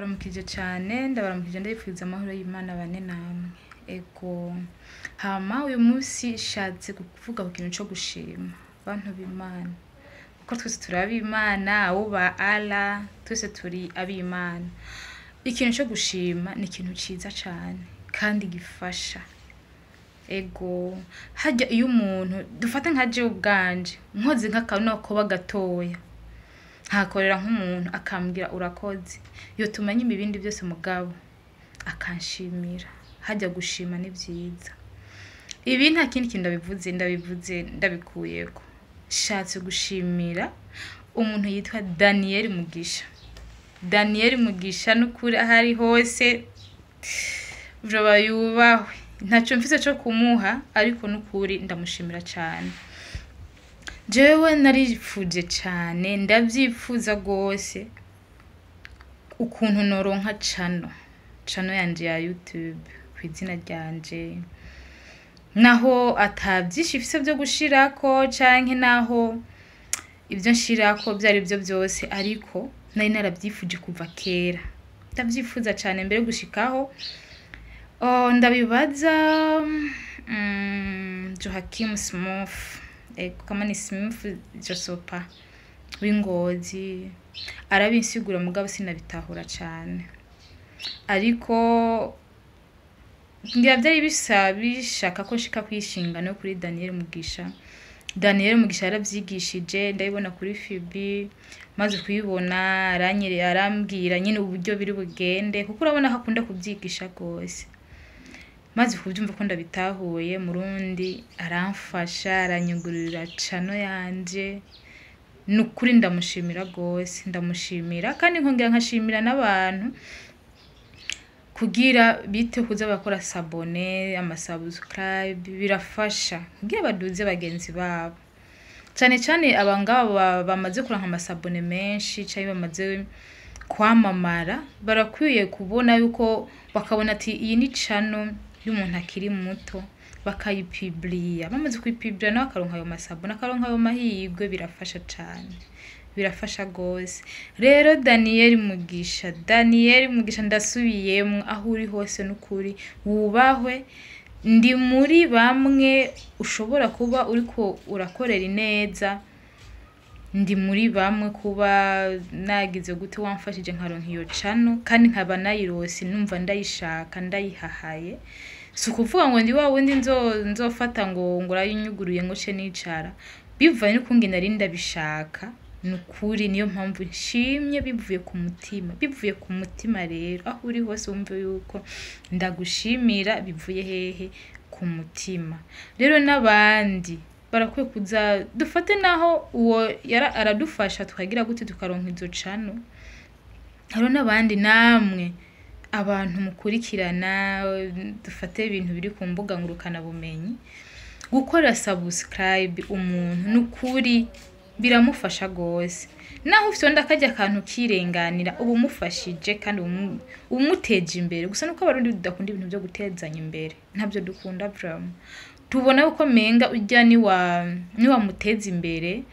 Ndabaramukije cane, ndabaramukije ndabipfuriza amahoro y'Imana bane namwe. Ego, hama uyu munsi nshatse kuvuga ku kintu co gushima bantu b'Imana, kuko twese turi ab'Imana, abo ba Allah, twese turi ab'Imana. Ikintu co gushima ni ikintu ciza cane kandi gifasha. Ego, harya iyo umuntu, dufate nka jewe ubwanje, nkoze nk'akantu koba gatoya, nkakorera nk'umuntu akambwira urakoze, yotuma nyima ibindi vyose mugabo akanshimira. Harya gushima ni vyiza. Ibi nta kindi kintu ndabivuze, ndabivuze ndabikuyeko. Nshatse gushimira umuntu yitwa Daniel Mugisha. Daniel Mugisha nukuri aho ari hose vyoba yubahwe. Ntaco mfise co kumuha ariko nukuri ndamushimira cane. Jewe narifuje cane, ndavyipfuza gose ukuntu noronka cano yanje ya YouTube kw'izina ryanje, naho ata vyinshi mfise vyo gushirako canke naho ivyo nshirako vyarivyo vyose, ariko nari naravyifuje kuva kera. Ndavyifuza cane mbere gushikaho ndabibaza Joachim Smith, ego kama ni Smith Josopa w'Ingozi, arabinsigura mugabo sinabitahura cane. Ariko ngira vyari bisa bishaka ko nshika kwishinga no kuri Daniel Mugisha. Daniel Mugisha yaravyigishije, ndabibona kuri Fibi, maze kuyibona aranyerera arambwira nyene uburyo biri bugende, kuko urabona ko akunda kuvyigisha gose. Maze kuvyumva ko ndabitahuye, Murundi aramfasha, aranyugururira cano yanje, nukuri ndamushimira gose, ndamushimira kandi nkongera nkashimira n'abantu kugira bite kuza bakora s'abonner, ama subscribe, birafasha kugira baduze bagenzi babo. Cane cane aba ngaba bamaze kuronka ama s'abonner menshi canke bamaze kwamamara, barakwiye kubona yuko bakabona ati iyi ni cano y'umuntu akiri muto, bakayipibliya. Bamaze kuyipibliya nawe akaronka ayo ma s'abonner, akaronka ayo mahirwe, birafasha cane. Birafasha gose. Rero Daniel Mugisha, Daniel Mugisha ndasubiyemwo, aho uri hose nukuri wubahwe, ndi muri bamwe ushobora kuba uriko urakorera ineza, ndi muri bamwe kuba nagize gute wamfashije nkaronka iyo cano, kandi nkaba nayirose numva ndayishaka ndayihahaye. Si ukuvuga ngo ndi wa wundi nzofata ngo urayinyuguruye ngo nce nicara, bivanye n'ukungene nari ndabishaka, nukuri niyo mpamvu nshimye bivuye ku mutima, bivuye ku mutima. Rero aho uri hose wumve yuko ndagushimira bivuye hehe? Ku mutima. Rero n'abandi barakwiye kuza, dufate naho uwo yara aradufasha tukagira gute tukaronka izo cano, hariho n'abandi namwe abantu mukurikirana, dufate ibintu biri ku mbuga ngurukana bumenyi, gukora subscribe umuntu nukuri biramufasha gose. Naho ufyonda karya kantu kirenganira, uba umufashije kandi umuteje imbere. Gusa nuko Abarundi tudakunda ibintu vyo gutezanya imbere, ntavyo dukunda vraiment. Tubona yuko menga urya niwamuteza imbere,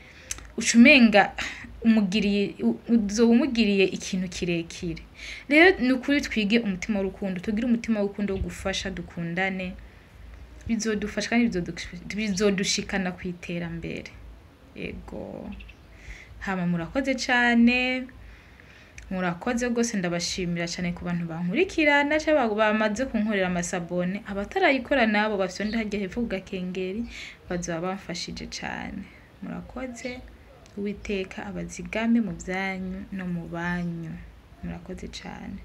uca umenga umugiriye, uzoba umugiriye ikintu kirekire. Rero nukuri twige umutima w'urukundo, tugire umutima w'urukundo wo gufasha, dukundane, bizodufasha kandi bizodushikana kw'iterambere. Ego, hama murakoze cane, murakoze gose, ndabashimira cane ku bantu bankurikirana canke bamaze kunkorera ama s'abonner, abatarayikora nabo bafyonde harya hepfo ku gakengeri, bazoba bamfashije cane. Murakoze, Uwiteka abazigame mu vyanyu no mu banyu. Murakoze cane.